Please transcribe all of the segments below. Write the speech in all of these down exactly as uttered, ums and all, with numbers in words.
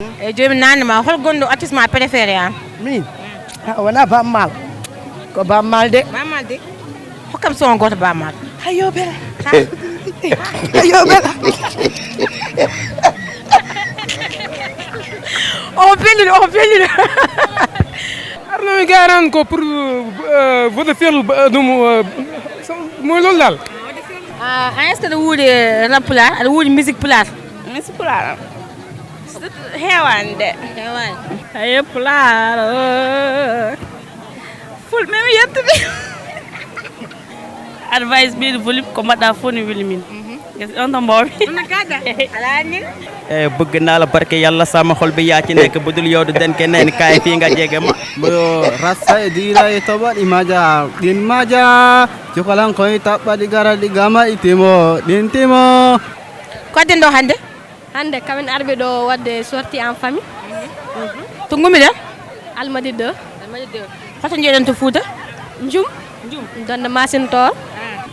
Eyi, jooni mi naamnda ma, hol gonɗo artiste ma préféré an? Min? A wona Bammal. Ko Bammal de. Bammal de? Hokkam son gooto Bammal. Hayo bela. Hayo bela. On pelluɗo, on pelluɗo. Arno mi garan ko pour, euh, vote fiel, euh, ɗum, euh, mooy loolu daal. Ah, est-ce que aɗa wuuri, euh, rap pulaar? Aɗa wuuri musique pulaar? Musique pulaar. Heewaani de. Heewaani. Hayo pulaar. Fulɓe mi yettude. Advice ɓeydu volume ko mbaɗɗa fof ne weli min. Yes, on tan mbawmi. Ɗum no kaɗa? Alaa anndin? E bëgg naa la barke yàlla sama xol bi yaa ci nekk budul yow du den keneen kaay fii nga jege ma. Mo rasta e diira e toɓa ɗi maja ɗin maja. Cukalan koy taɓɓa ɗi gara ɗi gama ɗi timo ɗin timo. Ko adden ɗo hannde? Hannde kamin arɓe ɗo waɗde sortie en famille. To ngummiɗen? Almadi deux. Almadi deux. Hoto njeɗen to Fuuta? Njum. Njum. Donde Masin Toor.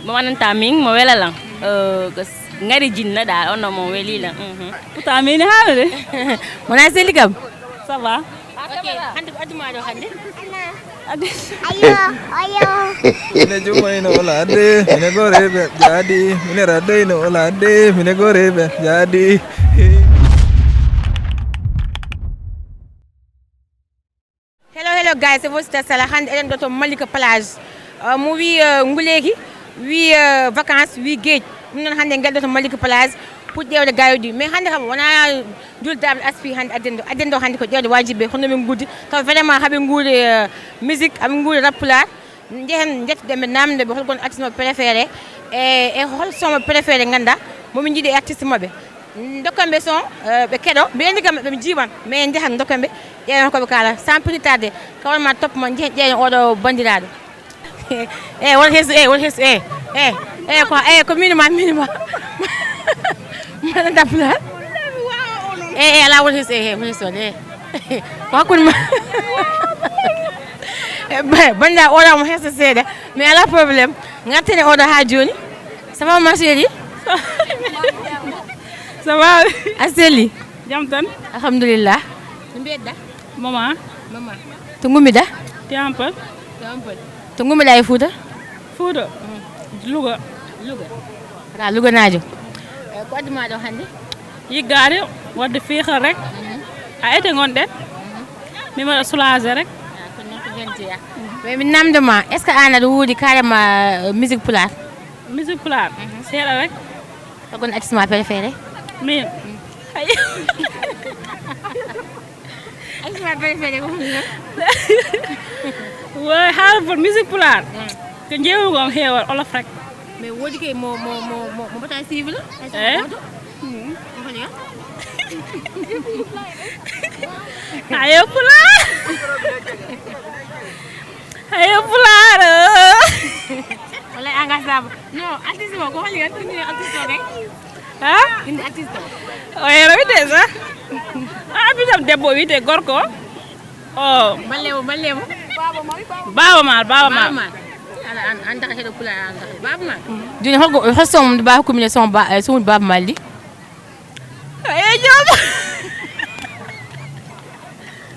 Mo wonanta min, mo welalan. Eh, ko s-, ngari jinna ɗa, on ɗo mo welilan. Mhm. Pourtant, min haalude. Wona selli kam? Ça va. Ok, hannde ko addu ma ɗo hannde? Ayo, ayo. Mine jumo ino ola ande, mine gore be jadi, mine radde ino ola ande, mine gore be jadi. Hello, hello guys, c'est votre star Sala. Hannde eɗen ɗo to Malika plage. Euh, mo wi, euh, nguleeki, wi, euh, vacances, wi geej. Ɗum noon hannde ngal ɗo to Malika plage pour ƴeewde gayuɗi. Mais hannde kam wona juulde daaɓe aspi hannde adden ɗo. Adden ɗo hannde ko ƴeewde wajibe hono min ngudi. Taw vraiment haɓe nguuri, euh, musique, haɓe nguuri rap pulaar. Njehen njettuɗen ɓe, naamnde ɓe hol gon artiste maɓɓe préféré e, e hol son maɓɓe préféré ngannda momin njiɗi e artiste maɓɓe. Ndokken ɓe son, eh, ɓe keɗo. Mbiɗa anndi kam ɓe jiiman, mais en njahan ndokken ɓe, ƴeewen ko ɓe kaala. Sans plus tarder, kawal ma topp ma, njehen ƴeewen oɗo banndiraaɗo. Eh, won hesu, eh, won hesu, eh, eh, eh, ko, eh, ko minima, minima. Mbaɗa dappulaar? Eh, eh, alaa won hesu, eh, eh, won hesu, eh. Ko hakkunde ma. Eh, ba-, bannda oɗo mo hesu seeɗa, mais alaa problème. Ngattene oɗo haa jooni. Ça va, ma chérie? Ça va? A selli? Jam tan? Alhamdulillah. No mbiyetɗa? Mama. Mama. To ngummiɗa? Tiampol. Tiampol. To ngummiɗa e Fuuta? Fuuta? Mm. Louga. Louga. Wona Louganaajo. Eh, ko addi ma ɗo hannde? Yiggaade, waɗde fiixal rek. Mhm. A ete ngonɗen. Mhm. Mi waɗa soulager rek. Ah, ko noon ko nden jeyaa. Mais min naamnda ma, est-ce que aan aɗa wuuri carrément, euh, musique pulaar? Musique pulaar? Mhm. Seeɗa rek. Ko gon artiste ma préféré? Min? Mm. Ay. Artiste ma préféré ko hombo? Woy, haala pul-, musique pulaar. Mm. Ko njeewmi ko am heewal olof rek. Mais woodi kay mo, mo, mo, mo, mo mbaɗata suivi la? Eh? Mo to? Mm. Mo holi ya? Ayo pulaar. Ayo pulaar. Wala engagement. Non, artiste mo ko holi ya? Artiste o kay. Ha? Inde artiste o. O yero wiyde sa. Ah, bijam debbo wiyde gorko. O. Balle mo, balle mo. Baaba Maal, Baaba Maal. Baaba Maal. Ala an, an taka heɗo pula an taka. Baaba Maal. Jooni holko, hol son mo Baaba Kumine son ba, eh, son Baaba Maal ɗi? Eyi, joom.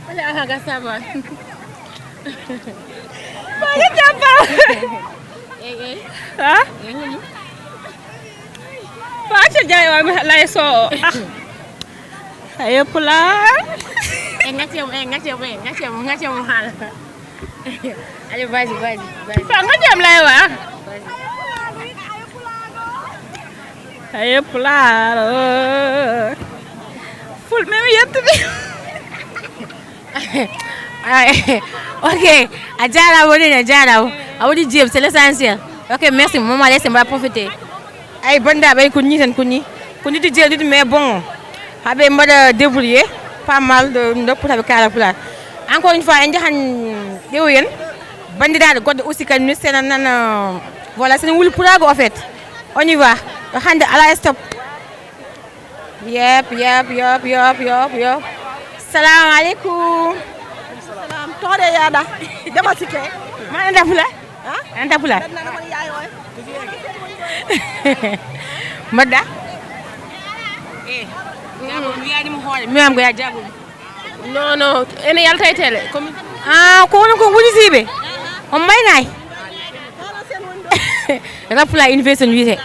Wala, aha, ga ça va. Ba, ga ça va. Eyi, eyi. Ha? Eyi, holi. Ba, acca jaay o, mi lay so. Ah. Ayo, pulaar. Eh, ngacce mo, eh, ngacce mo, eh, ngacce mo, ngacce mo haala. Allez, vas-y, vas-y, vas-y. Fa ngacce mo lay wa. Vas-y. Ayo, pulaar. Fulɓe mi yettude. Ah, ok, a jaaraama, woni a jaaraama. A waɗi jeem, c'est l'essentiel. Ok, merci, maman, laisse, on va profiter. Ay, banndiraaɓe, ay, ko nii tan, ko nii. Ko nii to jeeɗiɗi, mais bon, haɓe mbaɗa débrouillé, pas mal de nokku haɓe kaala pulaar. Encore une fois, en njahan ƴeewoyen banndiraaɗo goɗɗo aussi, kadi mi sena nana, voilà, sena wuli pulaagu, en fait. On y va. Hannde alaa stop. Yep, yep, yep, yep, yep, yep. Salamu alaikum. Salam. Tore yada. Dama sike. Ma anda pula? Ha? Anda pula? Mbaɗɗa? Eh. Jaabo mi wiyaani mo hoore. Mi wiyaama ko ya jaabo mi. Non, non, ene yalta e télé. Comme ah, ko onon ko wulisiiɓe? On mbaynaay. Rap Pulaar University no wiyetee.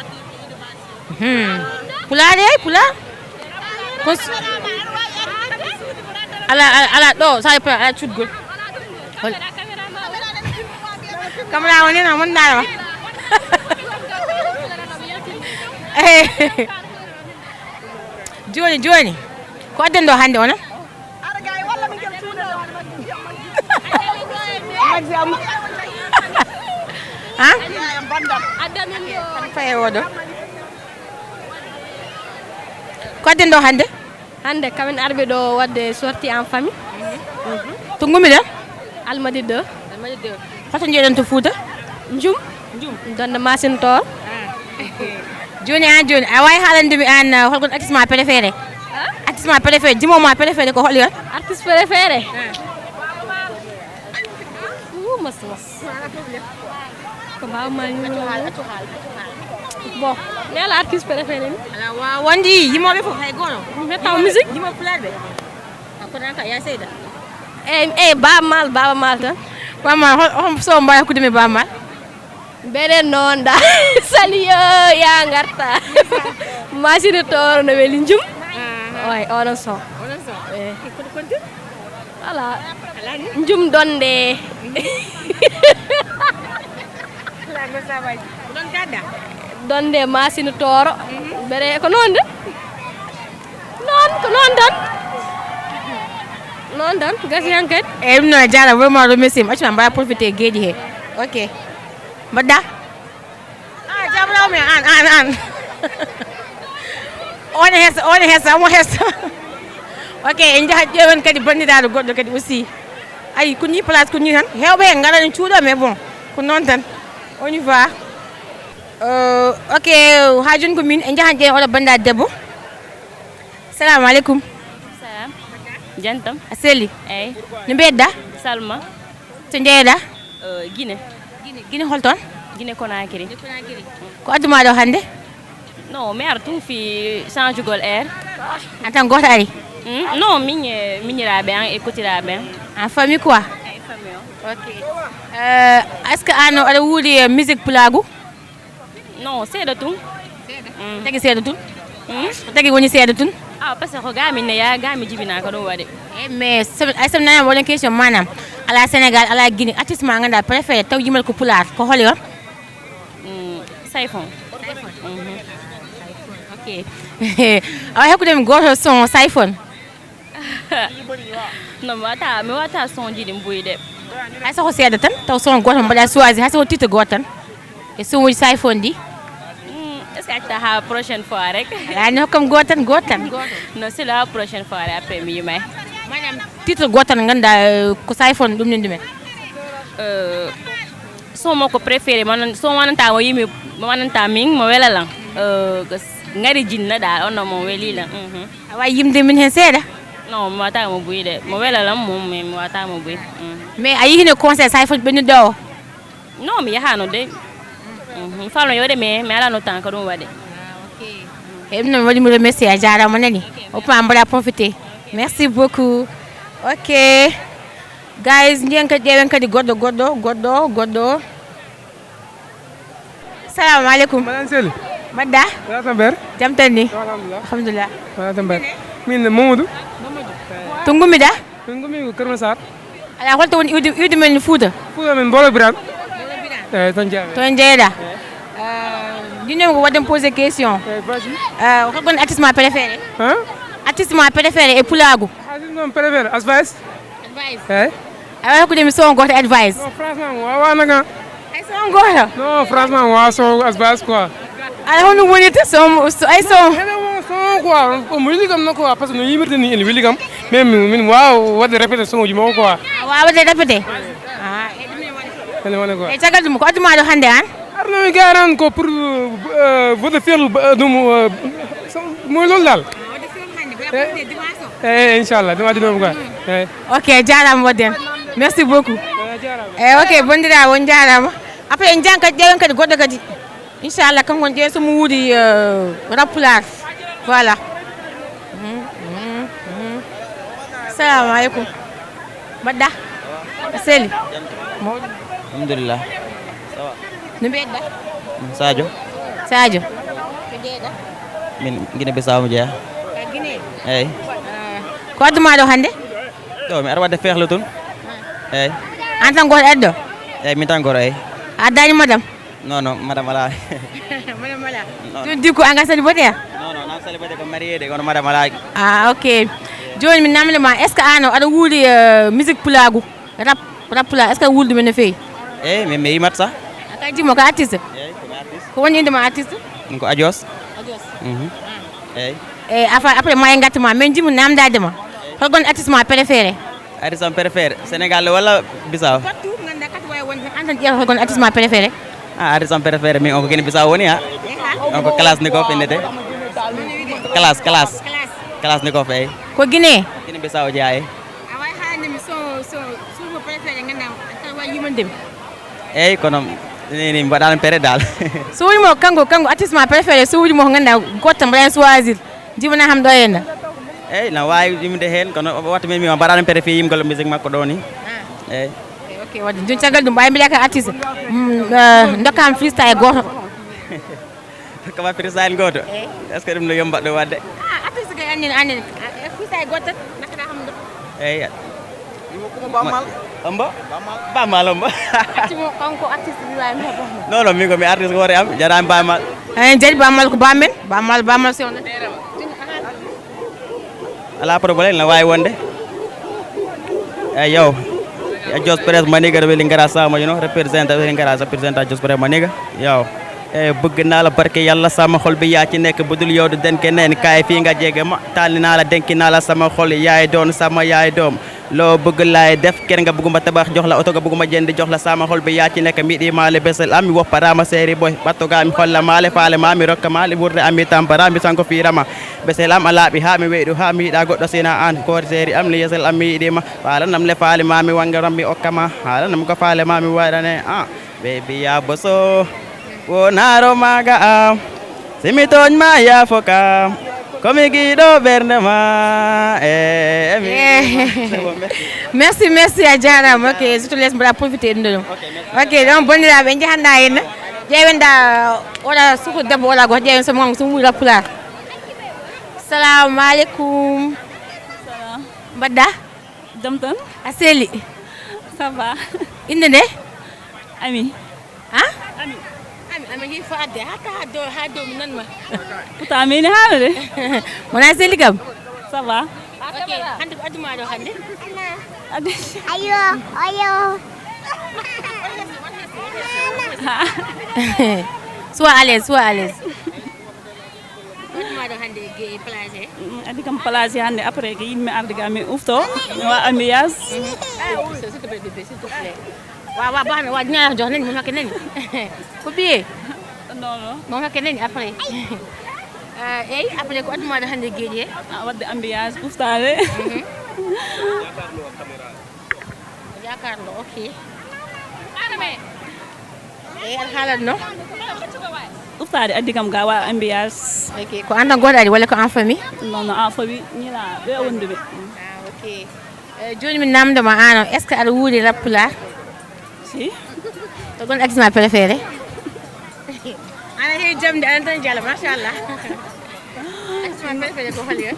Hmm. Pulaar eey, Pulaar. Ko s- ala, ala, ala ɗo, sa e Pulaar, ala cuɗgol. Hol- Kamara o nena, mon ndaara ma. Eh. Jooni, jooni. Ko adden ɗo hannde onon? Ha? Faye oɗo. Ko adden ɗo hannde? Hannde kamin arɓe ɗo waɗde sortie en famille. To ngummiɗen? Almadi deux. Hoto njeɗon to Fuuta? Njum. Njum. Donde Masin Toor. Jooni an jooni, a waawi haalande mi an, uh, holko artiste ma préféré? Artiste ma préféré, jimo ma préféré ko holi on? Artiste préféré? Ouh, mas, mas. Ko Baaba Maal ni. Bon, mi ala artiste préféré ni. Ala wa wondi yimoɓe fof hay gono. Mi hetta musique. Yimo Pulaar ɓe. A ko nan ka ya Seyda. Eh, eh, Baaba Maal, Baaba Maal tan. Baaba Maal, hol, hol so mbawi hakkude mi Baaba Maal? Mbeɗen noon da. Sali yo ya ngarta. Masini toro no weli njum. Oy, onon son. Onon son. Eh. Kono konti? Voilà. Njum donde. Donde masini toro. Bere ko noon de. Noon ko noon tan. Noon tan gasi han kadi. Eyyi ɗum noon a jaara vraiment remercie mi accu ma mbawa profité geeɗi he. Ok. Mbaɗɗa? Ah, jaɓrawmi an, an, an. On hesa, on hesa, omo hesa. Ok, en jahat ƴeewen kadi banndiraaɗo goɗɗo kadi aussi. Ayi, ko ni place ko ni tan. Heewɓe he ngara ne cuuɗo, mais bon, ko noon tan. On y va. Euh, ok, ha jooni ko min, en jahat ƴeewen oɗo banndiraaɗo debbo. Salamu aleykum. Salam. Jantam. A selli? Eyi. No mbiyeɗa? Salma. To njeyeɗa? Euh, Guinée. Guinée, Guinée hol toon? Guinée Conakry. Ko addu ma ɗo hannde? Non, mi ara tun fi change gol air. En tant que gooto ari? Hmm? Non, min e miñiraaɓe an e kotiraaɓe an. En famille quoi? Eyi, famille o. Ok. Euh, est-ce que an aɗa wuuri, euh, musique pulaagu? Non, seeɗa tun. Seeɗa? Tagi seeɗa tun? Hmm? Ko tagi woni seeɗa tun? Ah, parce que ko ga min ne yaa, ga mi jibinaa ko ɗum waɗi. Eh, mais so, ay so mi nanaama oɗon question, maanaam, ala Sénégal, ala Guinée, artiste ma ngannduɗaa préféré, taw yimal ko pulaar, ko holi on? Hmm, Sayfon. Sayfon. Mhm. Ok. Awa hokkude mi gooto son Sayfon. Non, mi wata, mi wata son ji ɗi mbuyi de. Hay so ko seeɗa tan, taw son gooto mbaɗa choisi, hay so ko titre gooto tan. E son uji Sayfon ɗi. Hmm, est-ce que acca ha prochaine fois rek? Ala, ni hokkam gooto tan, gooto tan. Non, c'est la prochaine fois rek, après mi yimay. Maanaam titre gooto tan ngannduɗaa, euh, ko Sayfon ɗum ni ɗumen. Euh, son makko préféré, manan, son wananta mo yimi, mo wananta min, mo wela lan. Euh, ko s-, ngari jinna da, on mo weli lan. Mhm. A wawi yimde min hen seeɗa? Non, mi wata mo buyi de. Mo wela lan mum, mais mi wata mo buyi. Mm. Mais a yihino concert Sayfon ɓennuɗo o? Non, mi yahano de. Mhm. Mi falno yode, mais mi alano temps ko ɗum waɗi. Ah, ok. E ɗum noon waɗi mi remercier, a jaarama nani. Ok, merci. O pa mbaɗa profité. Merci beaucoup. Ok. Guys, njiyen kadi ƴeewen kadi goɗɗo, goɗɗo, goɗɗo, goɗɗo. Salamu aleykum. Maɗan seli. Mbaɗɗa? Wala tan ber. Jam tan ni? Alhamdulillah. Alhamdulillah. Wala tan ber. Min ne Mamadou. To ngummiɗa? Min ngummi ko Kër Massar. Ala, holto woni iwdi, iwdi men Fouta? Fouta men Mbolo Birane. Eyi, toon jeeya. Toon jeeyeɗa? Eyi. Euh, ɗinno ko waɗden poser question. Eyi, vas-y. Euh, holko woni artiste ma préféré? Hein? Artiste ma préféré e pulaagu? Artiste mon préféré, Asfaes. Advice. Eyi. Awa hokkude mi son gooto advice. Non, franchement, mi waawaa nag, ah. Hay son gooto? Non, franchement, mi waawaa son advice quoi. Ala, hono woni te son, so, ay son? Ene wona son quoi, omo weli kam no quoi, parce que no yimirta ni ene weli kam. Mais min, min waawa waɗde répété son uji makko quoi. A waawa waɗde répété? Ah, e ɗum ene waɗi. Ene wona quoi. E caggal ɗum, ko addu ma ɗo hannde an? Arno mi garan ko pour, euh, vote fiel, euh, ɗum, euh, so, mooy loolu daal. Eyi, inchallah, ɗum addi ɗum quoi. Eyi. Ok, jaaraama waɗde. Merci beaucoup. Eyi, a jaaraama. Eyi, ok, banndiraaɓe, on njaaraama. Après, en njahan kadi, ƴeewen kadi goɗɗo kadi. Inchallah, kanko ne ƴeewen so mo wuuri, euh, rap pulaar. Voilà. Mhm, mhm, mhm. Assalamu aleykum. Mbaɗɗa? A selli? Mawɗum. Alhamdulillah. No mbiyeɗa? Sadio. Sadio. Ko jeeɗa? Min Guinée Bissau mo jeeya. Ka Guinée? Eyyi. Ah. Ko addu ma ɗo hannde? Ɗo mi ara wadde feexle toon. Eyyi. An tan gooto addo? Eyyi, min tan gooto, eyyi. A addaani madam? Non, non, madam alaa. Madam alaa. Non. Ɗum dikko an ka sali bote ya? Non, non, nan sali bote ko marié de, kono madam alaa. Ah, ok. Jooni mi namde ma, est-ce que an o aɗa wuuri, euh, musique pulaagu? Rap, rap pulaar, est-ce que a wuuri ɗum no feewi? Eyyi, min mi yimat sa. A kay jimo ko artiste? Eyyi, ko mi artiste. Ko woni innde ma artiste? Min ko Adios. Adios. Mhm. Ah. Eyyi. E afa, après ma e ngattu ma, min jimo namdaade ma. Hol gon artiste ma préféré? Artiste am préféré, Sénégal walla Bissau? Partout, ngannduɗaa kadi wawi wonde, an tan ƴeewa hol gon artiste ma préféré? Ah, artiste am préféré, min on ko Guinée Bissau woni, ha. On ko Classe Nikof innete. Classe, Classe. Classe Nikof, eyyi. Ko Guinée? Guinée Bissau jeeya, eyyi. A wawi haalande mi so, so, so mo préféré, ngannduɗaa, tan wawi yimande mi. Eyyi, kono ni, ni mbaɗano pere dal. So woni mo kanko, kanko artiste ma préféré, so woni mo ngannduɗaa, goɗɗo mbaɗen choisir. Jibina ham ɗo henna. Eyyi, na wawi yimde hen, kono wattu min mi mbaɗano pere fi yimgol musique makko ɗo ni. Ah. Eyyi. Ok, ok, wadde joni caggal ɗum ɓawi mbiɗa ka artiste. Mm, eh, dokkam freestyle goto. Kama freestyle goto? Eyyi. Est-ce que ɗum no yomba ɗo wadde? Ah, artiste kay annen, annen. Ah, freestyle goto tan, nakkata ham ɗo. Eyyi. Mo Bammal. Ombo? Bammal. Bammal ombo? Acci mo, kanko artiste Ibrahima Bammal. Non, non, min ko mi artiste hoore am, jarama Bammal. Eh, jadi Bammal ko Bammen, Bammal, Bammal sewna. Ala problème, na wawi wonde. Eyyo. Ya Jos Press Maniga, weli ngara sama, you know, represent, weli ngara, represent Jos Press Maniga. Yow. E bëgg naa la barke yàlla sama xol bi yaa ci nekk bu dul yow du den keneen kaay fii nga jege ma taali naa la denki naa la sama xol yaay doon sama yaay doom loo bëgg laay def kër nga bëgguma tabax jox la oto nga bëgguma jënd jox la sama xol bi yaa ci nekk mi di maale besel ami woppa raama seeri boy batto ga mi xolla maale faale maami rokka maale wurde ami tampara mi sanko fiirama besel am a laaɓi haa mi weyɗu haa mi yiɗa goɗɗo sina an koori seeri am li yesel am mi yiɗima faala nam le faale maami wanga rammi okkama haala nam ko faale maami waɗane a Baby ya boso wonaro maga am simi tooñ ma yaafo kam komi giɗo ɓernde ma e emi Eh. Merci, merci, a jarama. Ok, je te laisse mbaɗa profité ɗum ɗo ɗum. Ok, donc bonniraɓe, en jahanɗa henna. Ƴeewen da oɗa suko debbo oɗa goto ƴeewen so mo so wuura pulaar. Salamu aleykum. Mbaɗɗa? Jam tan. A seli? Ça va. Inde nde? Ami. Ha? Ami. Ami, ami hi fo adde. Hatta ha do ha do mi nanma. Pourtant mi ne haala de. Wona seli kam? Ça va. Ok, hande ko adduma ɗo hande? Adde. Ayo, ayo. Sois à l'aise, sois à l'aise. Waɗi maɗo hannde e ge- e plage he? Mm, adi kam plage hannde après ko yimɓe arde ga mi ufto mi wa ambiance. Ah, ufto, s'il te plaît, bébé, s'il te plaît. Wa wa baax na wa dina la jox nani moom hakke nani. Ko biye? Non non. Moom hakke nani après. Ah, ey après ko addu maɗo hannde geeƴe? Ah, wadde ambiance uftaade. Yakarno, ok. Eyi aɗa haalatno? Uftaade addi kam ga wa ambiance. Ok, ko an tan gooto ari walla ko en famille? Non non, en famille ñila ɓe wonduɓe. Ah, ok. Eh, jooni mi namdo ma ano est ce que aɗa wuuri rap pulaar? Si. To gon artiste ma préféré? Ana heewi jamde ana tan jala machallah. Artiste ma préféré ko holi on?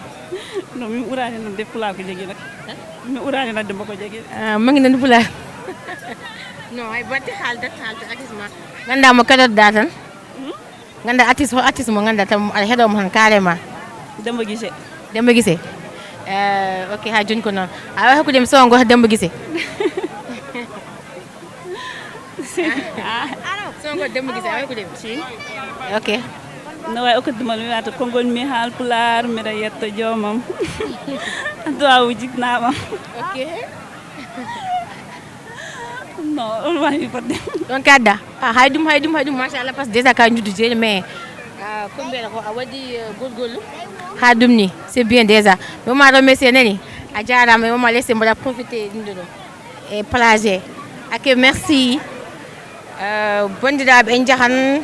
Non min ɓurani nodde pulaar ko jogui nak. Mi ɓurani nodde mbo ko jogui. Ah, mangi nodde pulaar. Non hay batte haaldat haalta artiste ma. Ganda mo kadotɗa tan? Ganda artiste fof artiste mo ganda tan aɗa heeɗomo tan carrément. Demba guise. Demba guise. Eh, ok ha joni ko noon awa hokkudemi son goto demba guise. Son goto demba guise awa hokkudemi si. Ok. No wawi okkudema mi wata konngol mi haal pulaar mbiɗa yetta joomam. Duwawu jiknamam. Ok. Non ɗon wawi fodde. Ɗon kadda. Ah, hay ɗum hay ɗum hay ɗum machallah parce que déjà ka juddu jeeri mais ah, ko mbiyata ko a waɗi eh, golgollo. Ha ɗum ni c'est bien déjà. Moma remercier nani a jarama moma laisse mbaɗa profité ɗum ɗo ɗum. E plage. Ok merci. Euh, bondiraɓe en jahan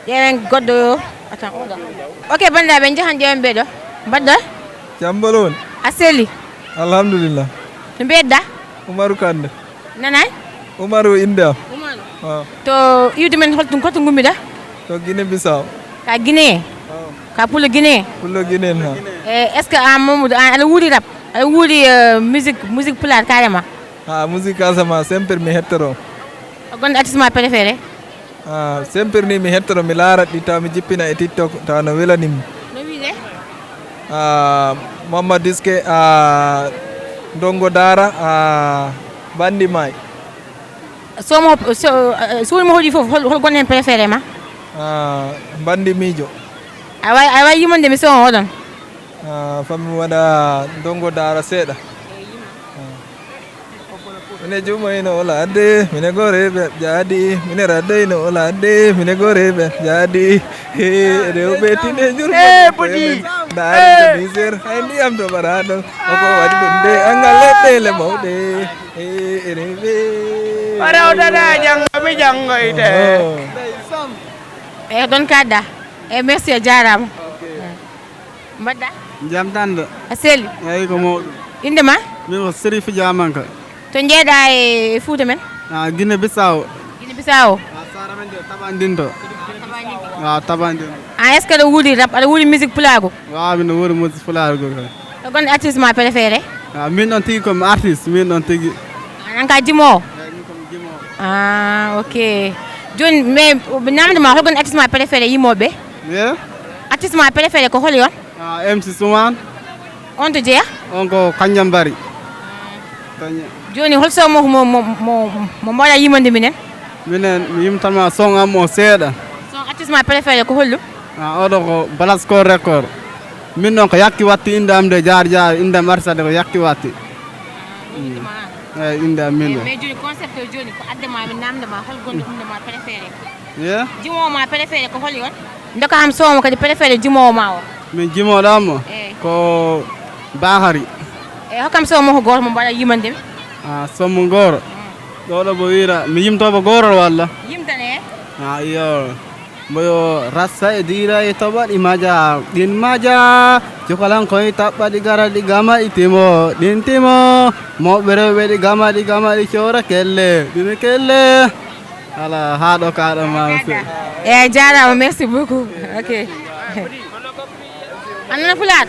ƴeewen goɗɗo. Attends oɗo. Ok bondiraɓe en jahan ƴeewen ɓeɗo. Mbaɗɗo. Jambal on. A seli. Alhamdulillah. No mbiyeɗa? Umaru Kande. Nanay? Umaru innde am. Umaru. Ah, To iwde men holto holto ngummiɗa? To Guinée Bissau. Ka Guinée? Ah, Ka pullo Guinée? Pullo Guinée ha. E est-ce que an Mamadou an aɗa wuuri rap? Aɗa wuuri euh, musique musique pulaar carrément? Ha musique Casamance sempre mi hettoro. Ko gonɗo artiste ma préféré? Ah, sempre ni mi hettoro mi laarat ɗi taw mi jippina e TikTok taw no welanimmi. No wiide? Ah, Mamma Diske, ah, Ndongo Dara, ah, Bandi May. Somo so suuɗi mo hoɗi fof hol hol gonɗo hen préféré ma? Ah, Bandi Mijo. Awa awa yimonde mi somo oɗon. Ah, fammi waɗa Ndongo Dara seeɗa. Mine juumoyno ladde, mine gore ɓe jaadi, mine raddoyno ladde, mine gore ɓe jaadi. He rewɓe tine jurmo. He bodi. Ndaare to misère, hay ndiyam to ɓaraɗon. Oko waɗi ɗum de angal leɗɗele mawɗe. He rewɓe. O rewtata janngo mi janngoyte. Oh. E ɗon kaɗɗa. E merci a jarama. Mbaɗɗa? Jam tan de. A seli? Eyi ko mawɗum. Inde ma? Min ko Serif Diamanka. To jeeɗa e Fouta men? Ah, Guinée Bissau. Guinée Bissau. Ah, Sara men de Tabandinto. Ah, Tabandinto. Ah, est-ce que aɗa wuuri rap aɗa wuuri musique pulaagu? Waaw, miɗo wuuri musique pulaagu kay. Ko gonɗo artiste ma préféré? Ah, min ɗon tigi ko mi artiste, min ɗon tigi. An ka jimo? Ah, ok. Joni mais ɓe namde ma hol gonɗo artiste ma préféré yimoɓe? Yeah. Artiste ma préféré ko holi on? Ah, M C Suman. On to jeeya? On ko Kanjambari. Joni hol somo mo mo mo mo mbaɗa yimande minen? Minen mi yimtanma son am o seeɗa. Son artiste ma préféré ko holɗum? Ah, oɗo ko Balasco Record. Min noon ko yakki watti inde am de jaar jaar inde am artiste de ko yakki watti. Eyi inde am min de. Mais joni concept o joni ko adde ma mi namde ma hol gonɗo inde ma préféré? Yeah. Jimowo ma préféré ko holi on? Doka am somo kadi préféré jimowo ma o. Min jimoɗo am o Eyi. Ko Bakari. E hokkam somo ko goto mo mbaɗa yimande mi. Ah, sommo gooro. Ɗo ɗo bo wira mi yimtoɓo gooro walla? Yimtane. Ah, iyo. Mboyo rassa e dira e toɓa ɗi maja ɗin maja. Cukalankoy taɓɓa ɗi gara ɗi gama ɗi timo ɗin timo. Mawɓe rewɓe ɗi gama ɗi gama ɗi cowra kelle ɗine kelle. Ala haa ɗo kaɗo ma. E a jarama merci beaucoup. Ok. An nana pulaar?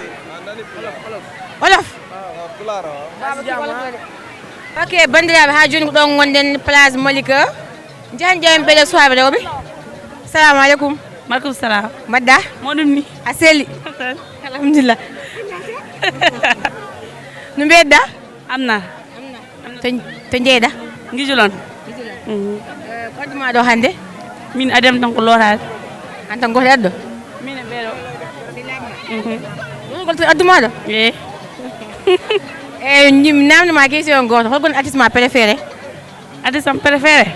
Olof. Ok bandiraɓe ha joni ko ɗon gonɗen place Malika. Jahan ƴeewen ɓeɗe suwaɓe rewɓe. Salamu aleykum. Malkum salam. Mbaɗɗa? Moɗum ni? A seli? Alhamdulillah. No mbiyeɗa? Amna. To to jeeɗa? Gijulon. Ko addu ma ɗo hannde? Min adem tan ko looraade. An tan gooto addo? Min e ɓeɗo. Ɗum ko to addu ma ɗo? E. E ñim namde ma question gooto hol gon artiste ma préféré? Artiste am préféré?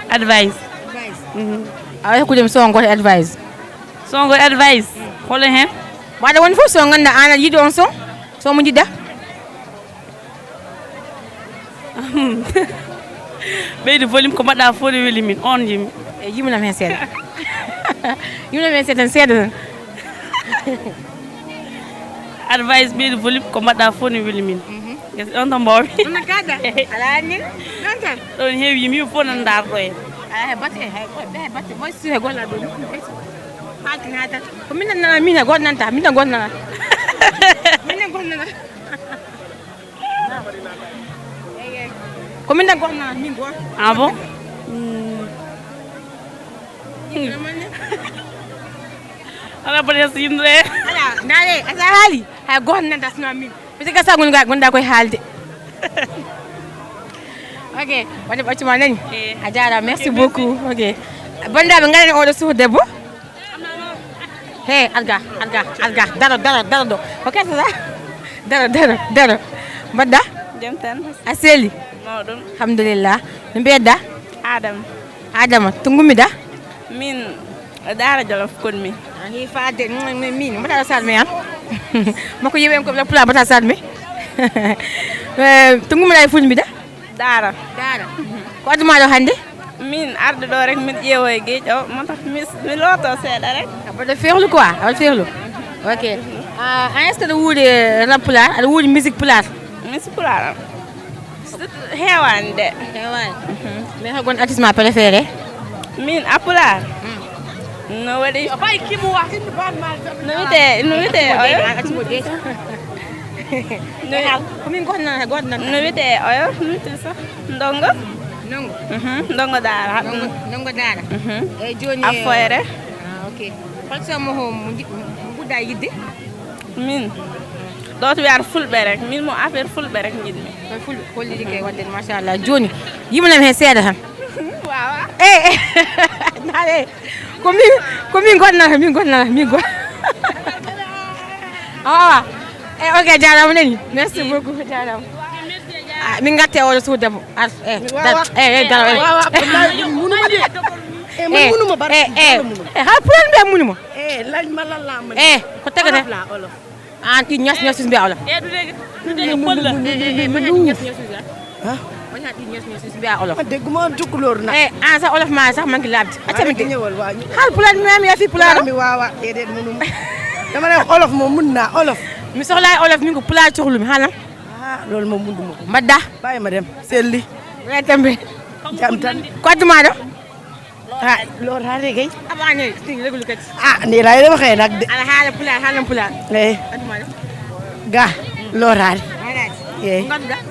Advice. Awa hokkude mi son gooto advice. Son gooto advice? Holo hen? Waɗa woni fof so ngannduɗa an aɗa yiɗi on son? Son mo jiɗɗa? Ɓeydi volume ko mbaɗɗa fof ne weli min on jimi. E yimnam hen seeɗa. Yimnam hen seeɗa tan seeɗa tan. Advice ɓeydi volume ko mbaɗɗa fof ne weli min. Yes on tan mbawmi. Ɗum kaɗa. Ala anni. Ɗon tan. Ɗon heewi yimi fof nan darɗo en. Ala he batte he batte moy si he golla ɗum. Haaltin ha tan. Ko min nana min goto nanta min tan goto nana. Min tan goto nana. Ko min tan goto nana min goto. Ah bon? Ala bari so yimre. Ala ndaare asa haali hay goto nanta sino min. Parce que sa gonga gonɗa koye haalde. Ok wonde ɓaccuma nani? A jarama merci beaucoup. Ok. Bandiraɓe garen oɗo suuhu debbo. He arga arga arga daro daro daro ɗo. Ko kesa sa? Daro daro daro. Mbaɗɗa? Jam tan. A seli? Mawɗum. Alhamdulillah. No mbiyeɗa? Adama. Adama to gummiɗa? Min Daara Jolof konmi. Hi faade min mbaɗa sat mi an. Makko yiwi en ko pula mbaɗa sat mi. To gummiɗa e fulɓe mbiɗa? Daara. Daara. Ko addu ma ɗo hannde? Min arde ɗo rek mbiɗa ƴeewo e geeƴ o moo tax mi looto seeɗa rek. Mbaɗa fehlu quoi aɗa fehlu. Ok. An est ce que aɗa wuuri rap pulaar aɗa wuuri musique pulaar? Mi si pulaar am. Heewaani de. Heewaani. Mais hol gon artiste ma préféré? Min a pulaar. No waɗi? No wiyetee, no wiyetee oyo? Ko min goto nan, goto nan. No wiyetee oyo? No wiyetee sax ndongo. Ndongo. Mhm, ndongo daara. Ndongo daara. Mhm. Eyi, jooni a foyre. Ah, ok. Hol son mo ho mo nji- mo ɓurɗa yidde? Min ɗo to wiyata fulɓe rek, min mo affaire fulɓe rek njiɗmi. Koye fulɓe holliri kay wadde machallah. Jooni yimanam hen seeɗa tan. Wawa. E e nare. Ko min, ko min gonnata, min gonnata, min gon. Awa. E, ok, jarama nani. Merci beaucoup, jarama. Ah, min gatte oɗo suudu debbo. Ar e. Dar e e dar e. Munuma de. E man munuma bar. E e. Hal pulan be munuma. E lañ ma lalla man. E ko tagata. An ti ñas ñas mbiya ola. E du dégg. Mbiya olof. Ah, dégguma tukulóor na. E an sa olof ma sax manki labdi. Acca min de. Ñëwal waa ñu. Hal pulan mi am ya fi pulan. Mi wawa déedéet munum. Dama ne olof moom mun naa olof. Mi soxlaay olof mi ko pulaar soxlu mi xanaa. Ah, loolu moom munduma ko. Mbaɗɗa. Bàyyi ma dem. Selli. Wee tembe. Jam tan. Ko addumaa ɗo? Ah, looraade kay. Aɓaane, tigi reglu kadi. Ah, ni lay dama xëy nag de. Ala haala pulaar, haala pulaar. Eh. Addumaa ɗo? Ga, looraade. Haalaade. Eh. Ko ngadduɗaa?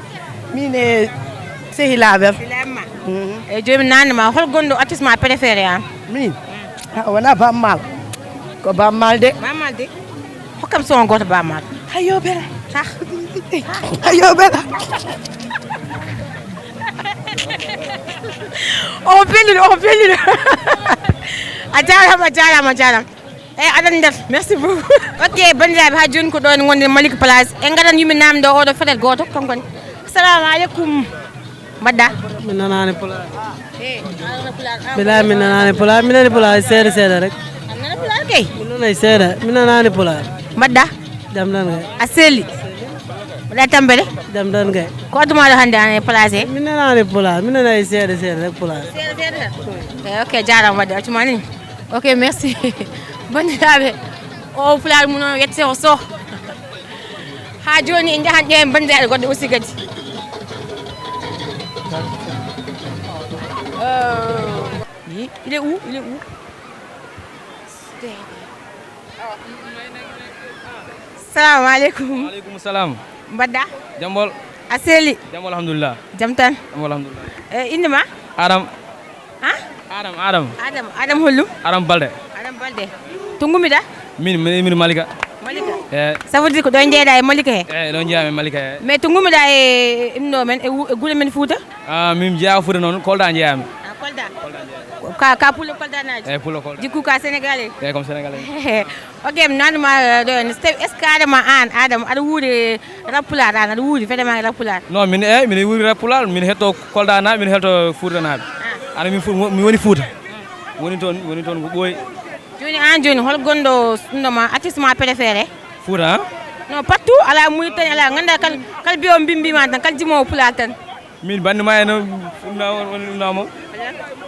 Min e sehilaaɓe am. Sehilaaɓe ma. Mhm. E jooni mi naanna ma, hol gonɗo artiste ma préféré an? Min? Ah, wona Baaba Maal. Ko Baaba Maal de. Baaba Maal de? Hokkam son gooto Baaba Maal. Hayo bela. Hayo bela. O belluɗo, o belluɗo. A jaaraama, a jaaraama, a jaaraama. Eyi, aɗa nder. Merci beaucoup. Ok, banndiraaɓe, haa jooni ko ɗoon ngonɗen Malika Place. En ngarat yimɓe naamnde o, oɗo fetel gooto, kanko ne. Assalamu aleykum. Mbaɗɗa? Mi nanaani pulaar. Bilaa mi nanaani pulaar, mi nani pulaar seeɗa seeɗa rek. A nana pulaar kay? Mi nanay seeɗa, mi nanaani pulaar. Mbaɗɗa? Jam tan kay. A selli? Mbaɗɗa tampere? Jam tan kay. Ko addumaa ɗo hannde an e place he? Mi nanaani pulaar, mi nanay seeɗa seeɗa rek pulaar. Seeɗa seeɗa tan? Eyi, ok, jaaraama wadde, accuma ni. Ok, merci. Banndiraaɓe, o pulaar mum noon yette o so. Haa jooni en njahan ƴeewen banndiraaɓe goɗɗo aussi kadi. Euh, il est où? Il est où? Salamu aleykum. Waaleykum salam. Mbaɗɗa? Jambol. A selli? Jam alhamdulillah. Jam tan? Jam alhamdulillah. E innde ma? Adam. Ha? Adam, Adam. Adam, Adam hollum? Adam Balde. Adam Balde. To ngummiɗa? Min, min, min Malika. Malika? Eh. Ça veut dire ko ɗo jeeɗa e Malika he? Eh, ɗo jeeya e Malika he. Mais to ngummiɗa e, e ɗum ɗo men, e wu-, e gure men Fouta? Ah, min jeeya Fouta noon, Kolda jeeyami. Ah, Kolda. Ka, ka pullo Kolda naajo? Eh, pullo Kolda. Jikku ka Sénégalais? Eh, comme Sénégalais. Ok, mi naanuma, eh, ɗo, est-ce que Adama an, Adama, aɗa wuuri rap pulaar an, aɗa wuuri vraiment rap pulaar? Non, min, eh, min wuuri rap pulaar, min hetto Kolda naaɓe, min hetto Fouta naaɓe. Ah. Ana min Fou-, mi woni Fouta. Woni toon, woni toon ko ɓooyi. Jooni an jooni, hol gonɗo ɗum ɗo ma, artiste ma préféré? Fouta, han? Non, partout, ala Mauritanie, ala, ngannda kal, kal biyo mbimbi ma tan, kal jimowo pulaar tan. Min bannde ma eno ɗum na woni ɗum na mo.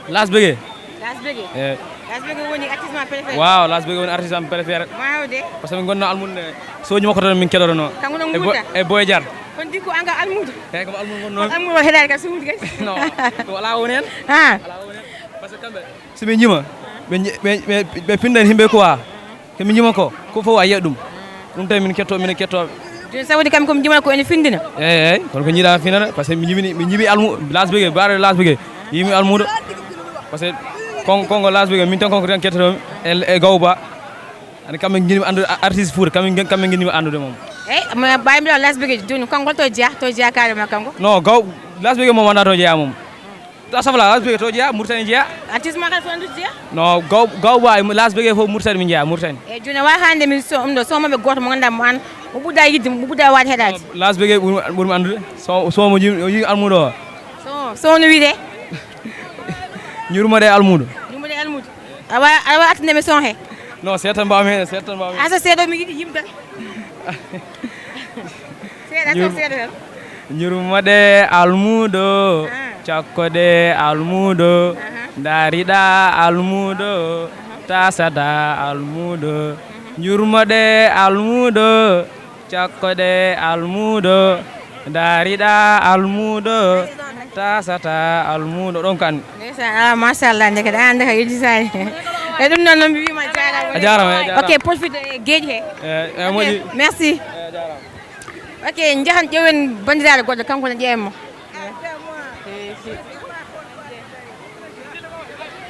Las Bege. Las Bege? Eh. Las Bege woni artiste ma préféré? Waaw, Las Bege woni artiste am préféré. Waaw de. Parce que min gonno almunde soji makko tan min keɗotono. Kanko ɗon e bo-, Mouta? E Boy Jar. Kon dikko anga almudo? Eyi, comme almudo gonno. Almudo heɗaade ka suudu kadi. Non, ko ala woni hen. Ha. Ala woni hen. Parce que kamɓe, so ɓe jima, ɓe, ɓe, ɓe, ɓe pindan himɓe quoi. Ko min jima ko, ko fof a yiyat ɗum. Ɗum tawi min ketto, min kettooɓe. Jooni, sabu de kam ko mi jima ko ene findina. Eyi, eyi, kono ko jiiɗa finata, parce que mi jibini, mi jibi almu, Las Bege, baare Las Bege, yimi almudo. Parce que kon, kon ko Las Bege, min tan kon ko tan kettotoomi e, e Gawba. Ani kamɓe njiɗmi anndude a-, artiste Fouta, kamɓe ngen-, kamɓe njiɗmi anndude moom. Eyi, mo ɓawi mbiɗa Las Bege jooni, kanko hol to jeeya, to jeeya carrément kanko? Non, Gaw, Las Bege moom wonaa to jeeya moom. To safla, Las Bege to jeeya, Mauritanie jeeya. Artiste ma kala fof anndude jeeya? Non, Gaw, Gaw Ba, Las Bege fof Mauritanie min jeeya, Mauritanie. Eyi, jooni a wawi haalande min so, ɗum ɗo, so maɓe gooto mo ngannduɗaa mo an, mo ɓurɗa yidde, mo ɓurɗa waade heɗaade. Las Bege ɓuri, ɓuri mi anndude. So, so mo jim, o yi almudo o. So, so no wiyde? Ñurmade almudo. Ñurmade almudo. Awa, awa attinde mi son he. Non, seeɗa tan mbawmi hen, seeɗa tan mbawmi hen. Asa seeɗa mi yiɗi yimɓe. Seeɗa tan, seeɗa tan. Ñurmade almudo, ah, cakkode almudo, aha, ndaarida almudo, aha, tasada almudo, aha, ñurmade almudo, cakkode almudo, Daariɗa almuuɗo, tasata almuuɗo, ɗon ko anndi. Ndeysaan, ah, machallah, ndeke ɗa, ndeke yejjitaani. E ɗum noon, noon mi wiima jaaraama. A jaaraama, a jaaraama. Ok, profite e geeƴi he. Eh, eh, moƴƴi. Merci. Eh, a jaaraama. Ok, njahen ƴeewen banndiraaɗo goɗɗo, kanko ne ƴeewen mo.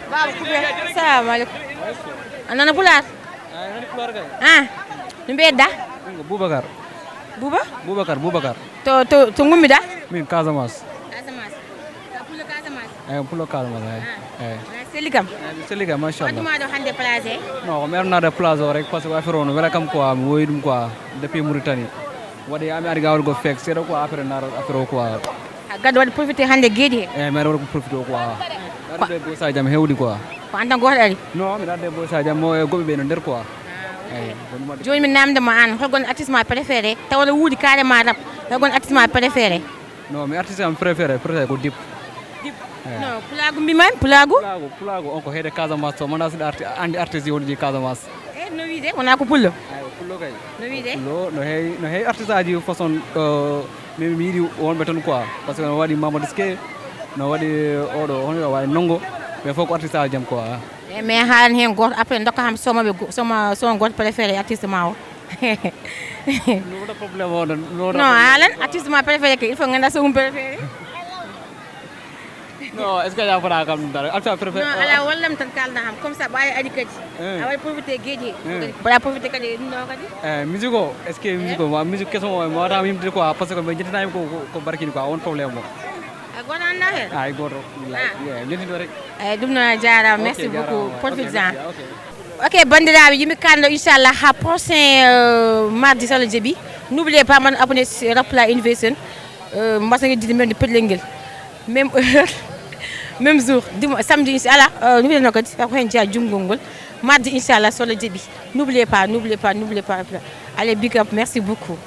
Baaba Kube, salamu aleykum. A nana pulaar? Ah, no mbiyeɗa? Min ko Boubacar. Bouba? Boubacar, Boubacar. To, to, to ngummiɗa? Min Casamance. Casamance. Ka pullo Casamance? Eh, pullo Casamance, eh. Ah. Eh. Na selli kam? Eh, mi selli kam, machallah. Waɗuma ɗo hannde place he? Non, ko mi arnaade place o rek, parce que affaire o no wela kam quoi, mi woyi ɗum quoi, depuis Mauritanie. Waɗi ami ari gawol go fek seeɗa quoi, après naar affaire o quoi. A gadda waɗi profité hannde geeɗi he? Eh, mi ari waɗi ko profité o quoi. Waɗde bosa jam hewɗi quoi. Ko an tan gooto ari? Non, mi ɗaɗde bosa jam mo e goɓe ɓe no nder quoi. Ah, ok. Eyi, ko ɗum waɗi. Jooni mi namda ma an, hol gon artiste ma préféré? Tawa no wuudi carrément rap. Hol gon artiste ma préféré? Non, mi artiste am préféré, préféré ko Dip. Dip. Eh. Non, pulaagu mbi man, pulaagu? Pulaagu, pulaagu on ko heede Casamance to, mana siɗa arti-, andi artiste woni ɗi Casamance. Eh, no wiide? Wona ko pullo? Ay, ko pullo kay. No wiide? Ko pullo, no heewi, no heewi artiste aji façon, euh, min mi yiɗi wonɓe toon quoi. Parce que no waɗi Mamadou Ske, no waɗi oɗo, hono waɗi Nongo. Ɓe fof ko artiste aji jam quoi. Eh, mais haalan heen gooto, après ndokka ham sooma ɓe go-, sooma, sooma gooto préféré artiste ma o. No waɗa problème o ɗon, no waɗa problème. Non, haalan artiste ma préféré ke, il faut ngannda sooma préféré. Non, est-ce que a fota kam ɗum tan? Alpha préféré. Non, ala wallam tan kalna ham. Comme ça, ɓaade ari kadi. Eh. A waɗi profité geeƴi. Eh. Mbaɗa profité kadi e ɗum ɗo kadi. Eh, musique o, est-ce que musique o, ma musique keso o, mi wawata yimtude quoi, parce que mi jettanami ko, ko, ko barkini quoi, on problème o. A gooto annda heen? Ay, gooto. Ah. Yeah, jettindo rek. Eyi, ɗum noon a jaaraama. Ok, merci beaucoup. Jaaraama. Profite en. Ok, merci. Ok. Ok, banndiraaɓe, yimɓe kalno, inchallah, haa prochain, euh, mardi, so Allah jaɓi. N'oubliez pas, man abonné sur Rap Live Innovation. Euh, mbaɗa yeddude men ɗo pellel ngel. Même heure, même jour. Dimo-, samedi, inchallah, euh, no wiyatnoo kadi, ko heen jeyaa junngol ngol. Mardi, inchallah, so Allah jaɓi. N'oubliez pas, n'oubliez pas, n'oubliez pas. Allez, big up, merci beaucoup.